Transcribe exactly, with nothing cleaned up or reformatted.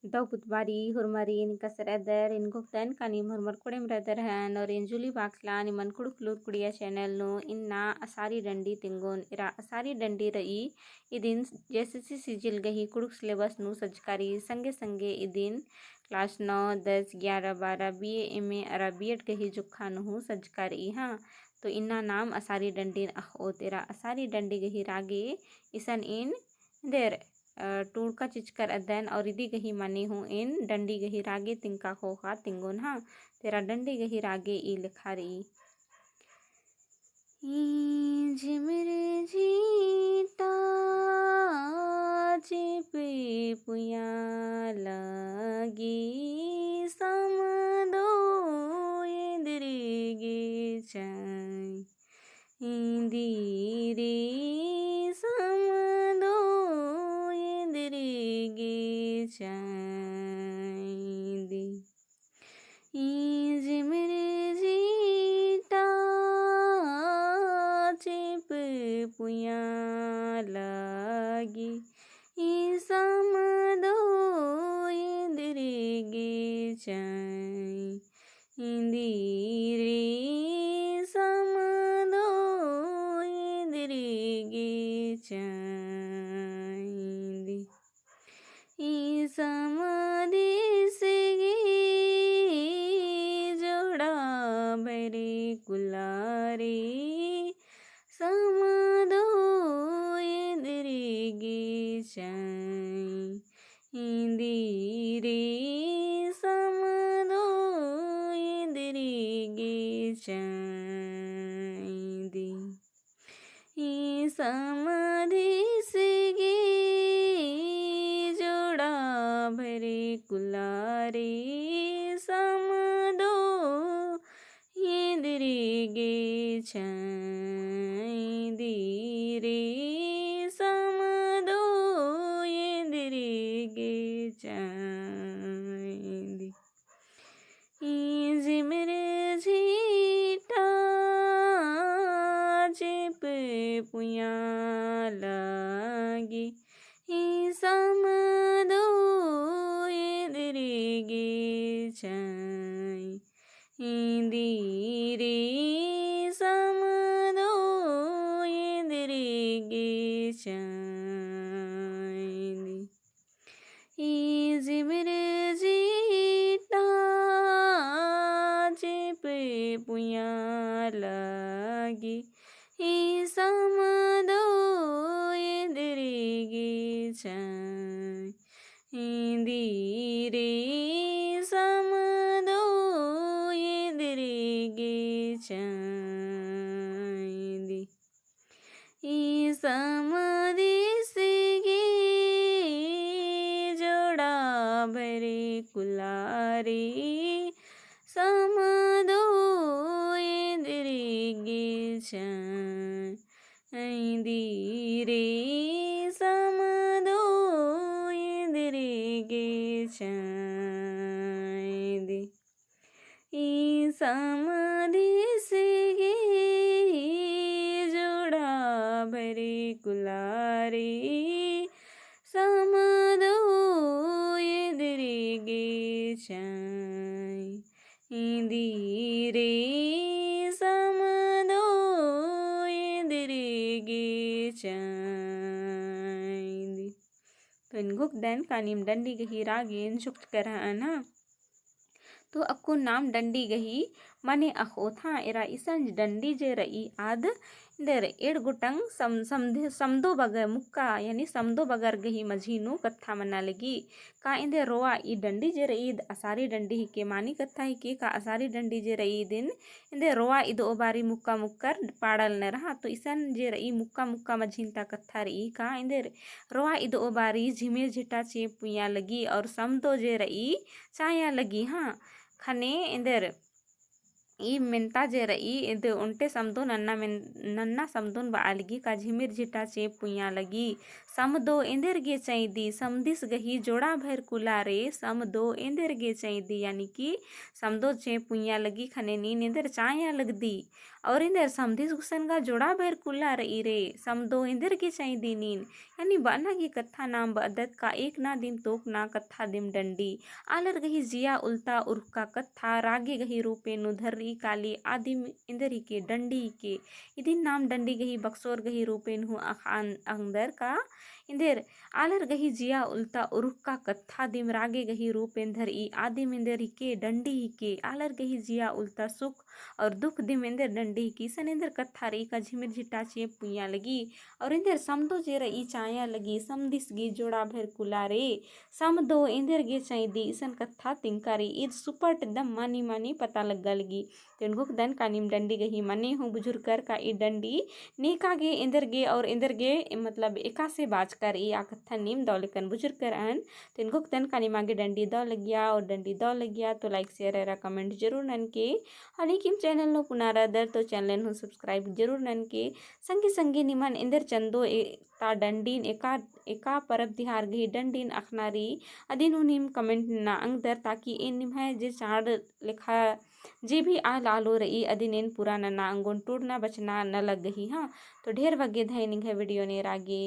दव पुतबारी हुरमारिन कस रअदर, एन घोखदन का नीम हुरमर कोड़ेम रअदर हन, और एन जूली बाखला निमन कुँड़ुख़ लूर कुड़िया channel नू इन्ना असारी डंडी तिंगोन। एरा असारी डंडी रई, इदिन JSSC CGL गही कुँड़ुख़ syllabus नू सज्जका रई, संगे संगे इदिन class नौ, दस, ग्यारह, बारह, BA, MA अरा B.Ed गही जुक्खा नू हूँ सज्जका रई, हाँ। तो इन्ना नाम असारी डंडीन अख़ओत। एरा असारी डंडी गही रागे इसन एन एन्देर, अ, टूड़का चिचकर अदन और इदी गही मने हूँ एन डंडी गही रागे तिंका ख़ोख़ा तिंगोन, हाँ। तो एरा डंडी गही रागे ई लेखा रई। ई झिमिर झींटा चेंप पुंया लगी समदो एन्देर गे चैं। इन्दी रे समदो एन्देर गे चैं इन्दी। ई झिमिर झींटा चेंप पुंया लगी, ई समदो एन्देर गे चैं। इन्दी रे समदो एन्देर गे चैं इन्दी। ई समदिस गे जोड़ा भरे कुलारे समदो एन्देर गे चैं। इन्दी रे समदो एन्देर गे चैं इन्दी। ई समदिस गे जोड़ा भरे कुलारे समदो एन्देर गे चैं इन्दी रे समदो एन्देर गे चैं इन्दी। ई झिमिर झींटा चेंप पुंया लगी, ई समदो एन्देर गे चैं। इन्दी रे समदो एन्देर गे चैं इन्दी। ई झिमिर झींटा चेंप पुंया लगी, ई समदो एन्देर गे चैं। इन्दी रे समदो एन्देर गे चैं इन्दी। ई समदिस गे जोड़ा भरे कुलारे समदो एन्देर गे चैं। इन्दी रे समदो एन्देर गे चैं इन्दी। ई समदिस गे जोड़ा भरे कुलारे समदो एन्देर गे चैं। इन्दी रे समदो एन्देर गे चैं इन्दी। तो एन घोखदन का नीम डंडी गही रागेन जुक्त करहन, हाँ। तो अक्कुन नाम डंडी गही मने अख़ओत, हाँ। एरा इसन डंडी जे रई आद एन्देर एंड़ गोटंग सम-, समदो बगर मुक्का, यानी समदो बगर गही मझी नू कत्था मना लगी। का एन्देर रोआ ई डंडी जे रई ईद असारी डंडी हिके, मानी कत्था हिके, का असारी डंडी जे रई ईदिन एन्देर रोआ इदओ बारी मुक्का मुक्कर पाड़ल नर, हाँ। तो इसन जे रई मुक्का मुक्का मझिन ता कत्था रई का एन्देर रोआ इदओ बारी झिमिर झींटा चेंप पुंया लगी और समदो जे रई चाया लगी, हाँ। ख़ने एन्देर ई मेन्ता जे रई एन्देर ओन्टे समदो नन्ना मेन-, नन्ना समदोन बआ लगी का झिमिर झींटा चेंप पुंया लगी। समदो एन्देर गे चैं इदी, समदिस गही जोड़ा भर कुलारे, समदो एन्देर गे चैं इदी, यानी कि समदो चेंप पुंया लगी ख़ने नीन एन्देर चाया लगदी। और एन्देर समधिस गुसन गा जोड़ा भर कुल्ला रई रे, समदो एन्देर गे चैंदी नीन। यानी बअना गे कत्था नाम बअदत का एक ना दिम तोकना कत्था दिम डंडी। आलर गही जिया उल्ता उरखका कत्था रागे गही रूपे नू धर्री काली आदिम एन्देर हिके डंडी हिके। इदिन नाम डंडी गही बक्सोर गही रूपे नू अख़-, अन-, अंगदर का एन्देर आलर गही जिया उल्ता उरखका कत्था दिम रागे गही रूपेन धरई आदिम एन्देर हिके डंडी हिके। आलर गही जिया उल्ता सुख और दुख दिम एन्देर डंडी हिके। इसन एन्देर कत्था रई का झिमिर झिटा चेंप पुइया लगी। और एन्देर समदो जे रई चाया लगी, समदिस गे जोड़ा भर कुला रे। समदो एन्देर गे चैंदी इसन कत्था तिंका रई। ईद सुपट दम मानी मानी पता लग्गा लगी। तो एन घोखदन का नीम डंडी गही मने हूँ बुझुरकर का ई डंडी नेका गे एन्देर गे और एन्देर गे मतलब एकासे बाचका रई आ कत्था नीम दव लेकन बुझुरकर अन। तो एन घोखदन का निमा गे डंडी दव लगिया और डंडी दव लगिया तो like share एरा comment जरूर ननके। और नीकिम channel नू पुना रअदर तो channel हूँ subscribe जरूर ननके। संगे संगे निमन एन्देर चंदो ए ता डंडीन एका एका परब तिहार गही डंडीन अख़ना रई अदिन हूँ नीम comment नना अंगदर ताकि एन निम्है जे चाड़ लेखा जे भी आल आलो रई अदिन एन पूरा नना अंगोन टूड़ना बचना नलख गही। हाँ, तो ढेर बग्गे धैन निंग्है video नेरा गे।